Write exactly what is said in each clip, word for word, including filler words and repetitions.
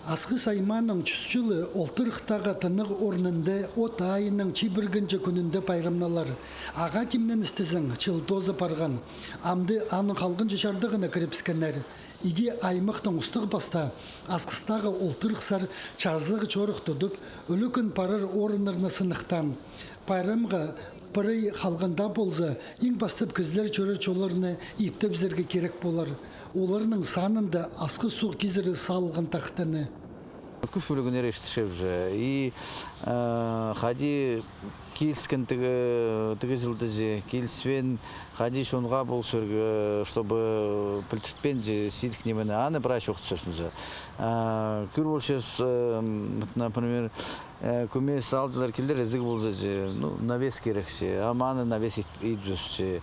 Асхыс аймааның чӱс чылы олтырыхтағы тынағ орнында от айының чибіргінҷі кӱнінде пайрамналар. Ағаа тимненістезің, чыл тооза парған. Амды аның халғанҷы чардығына кірібіскеннер. Иди аймахтың устағ-пастаа Асхыстағы олтырыхсар чазағ чорых тудып, ӱлӱкӱн парар орыннарны сыныхтаан. Пайрамға пір ай халған даа полза, иң пастап кізілер чӧрер чолларны иптебізерге кирек полар. Оларның санында Асхыс суғ кизіре салылған тахтаны. Кӧп ӱлӱкӱннер иртірчебіс. И, э, хайди киліскен тігі, тігі чылда чи, киліспеен, хайди чонға ползарға, чтобы пілдіртпеен чи сидік нимені, аны прай чоохтасчабыс. Э, кӧр полчабыс, э, вот, например, э, кӧмес аалҷылар килер, ізіг полза чи, ну, навес кирек чи, ам аны навес ит-, итпес чи.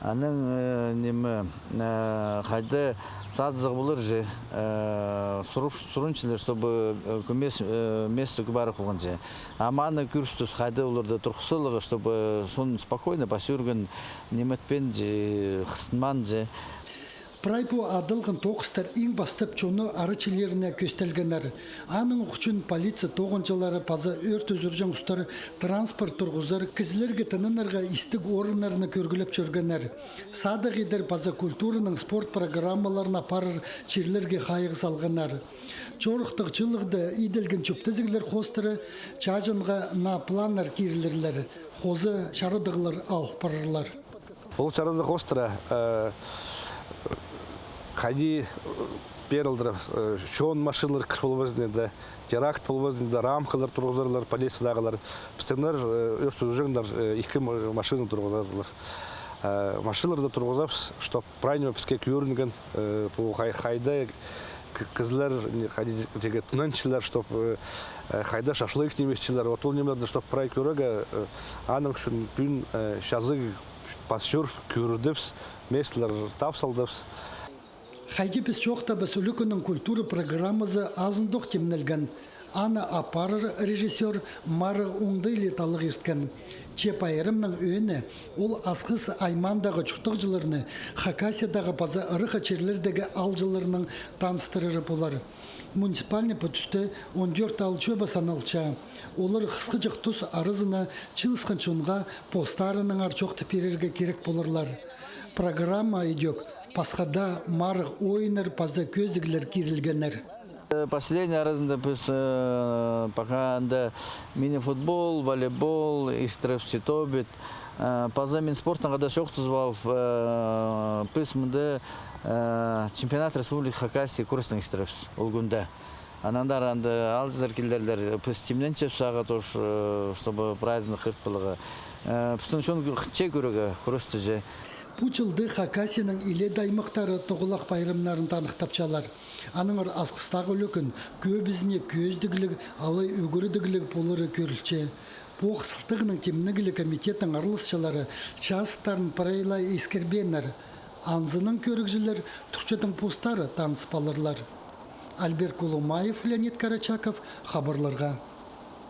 Анаң, э, ниме, э, хайда садызығ полар чи, э, сурып, сурынчалар, чтобы, э, кӧмес, э, место кӧп арах полған чи. Ам аны кӧрібіс, хайда оларны турғыс саларға, чтобы чон спокойно пас ӱрген, ниме итпеен чи, хырсынмаан чи. Прай пу адалған тоғыстар иң пастап чонның арачыларына кӧстелгеннер. Аның ӱчӱн полиция тоғынҷылары паза ӧрт ӱзӱрҷең устар транспорт турғызар, кізілерге тынанарға истіг орыннарны кӧргілеп чӧргеннер. Садығ идер паза культураның, спорт программаларын апарар чирлерге хайығ салғаннар. Чорыхтығ чылығда иділген чӧптезіглер хоостыра чааҷынға наа планнар кирілерлер, хоза чарадығлар алып парарлар. Ол чарадығ хоостыра, э, хайди, э, пеер алдыра, э, чоон машиналар кір полбазын, да, теракт полбазын, да, рамкалар турғызарлар, полициядағылар. Пістіңнер, э, ӧрт ӱзӱрҷеңнер, э, ікі ма-, машина турғызарлар. Э, машиналарны турғызабыс, чтоб прай ниме піске кӧрінген, э, пу хай-, хайда к-, кізілер, не, хайди тігі тынанчалар, чтоб, э, э, хайда шашлык нимесчелер. Вот ол нимелерні, чтоб прай кӧрерге, э, аның ӱчӱн пӱӱн, э, чазағ пас чӧр кӧрдібіс, местелер тап салдыбыс. Хайди піс чоохтаабыс, ӱлӱкӱннің культура программазы азындох тимнелген. Аны апарар режиссёр марығ оңдайлығ ирткен. Че пайрамның ӧӧні ол Асхыс аймаандағы чуртағҷыларны Хакасиядағы паза ыраххы чирлердегі аалҷыларнаң таныстырары полар. Муниципальный пу туста он тӧрт аал чӧбі саналча. Олар хысхаҷах тус аразына чыылысхан чонға постарынаңар чоохтап пирерге кирек поларлар. Программа идӧк пасха даа марығ ойыннар паза кӧзідіглер кирілгеннер. Э, поселение аразында піс, э, пока анда мини-футбол, волейбол иртірібіс, тобит. Э, паза мин спортнаң хада чоохтазып алып, э, піс мында, э, чемпионат Республики Хакасия кӱрестең иртірібіс ол кӱнде. Анаң андар анда аалҷылар килерлер, піс тимненчебіс сағаа тос, э, чтобы праздник ирт поларға. Э, пістің чон хынча кӧрерге кӱресті чи. Пу чылда Хакасияның илееде аймахтары тоғылах пайрамнарын таныхтапчалар. Аннаңар Асхыстағы ӱлӱкӱн кӧбізіне кӧзідігліг алай ӱгредігліг полары кӧрілче. Пу сылтағның тимнігліг комитеттің араласчылары чазыттарын прай ла искірбееннер. Анзынаң кӧрігҷілер турчатың постары таныс поларлар. Альберт Кулумаев, Леонид Карачаков, хабарларға.